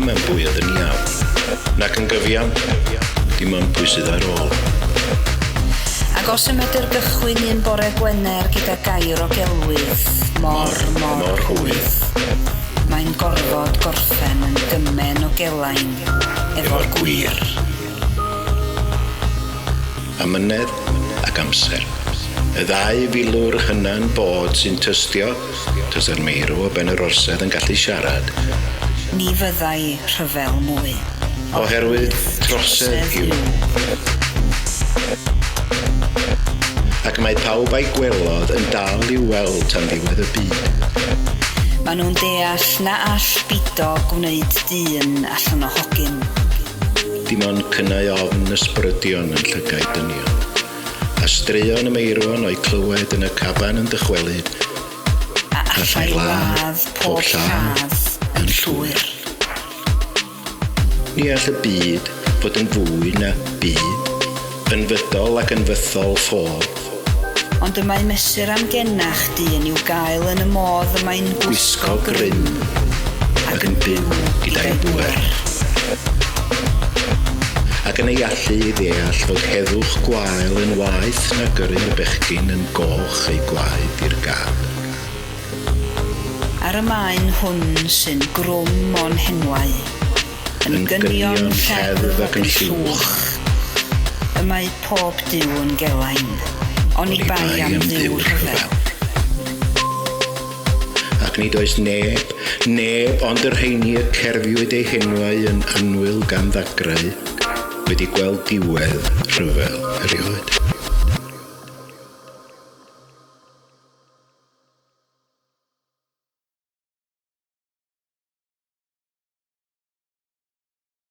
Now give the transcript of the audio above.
Dim am bwy oedd yn iawn, nac yn gyfiawn, dim ond pwy sydd ar ôl. Ac os y medr gychwyn un bore Gwener gyda gair o gelwydd, mor, mor, Mor hwyr. Mae'n gorfod gorffen yn gymen o gelain efo'r gwir. Amynedd ac amser. Y ddau filwr hyna'n bod sy'n tystio, tasa'r meirw o ben yr orsedd yn gallu siarad. Ni fyddai rhyfel mwy. Oherwydd trosedd yw. Ac mae pawb a'i gwelodd yn dal i'w weld tan ddiwedd y byd. Maen nhw'n deall na all bido gwneud dyn allan o hogyn. Dim ond cynnau ofn ysbrydion yn llygaid dynion. A straeon y meirwon o'u clywed yn y caban yn dychwelyd. A allai ladd pob lladd yn llwyr. Ni all y byd fod yn fwy na byd, yn fydol ac yn fythol ffôl. Ond y mae mesur amgenach dyn i'w gael yn y modd y mae'n gwisgo grym ac yn byw gyda'i bŵer. Ac yn ei allu i ddeall fod heddwch gwael yn waeth na gyrru'r bechgyn yn goch eu gwaed i'r gad. Ar y maen hwn sy'n grwm o'n henwau, yn gynion lleddf ac yn llwch, y mae pob Duw yn gelain, oni bai am Dduw rhyfel. Ac nid oes neb, neb ond y rheini y cerfiwyd eu henwau yn annwyl gan ddagrau, wedi gweld diwedd rhyfel erioed.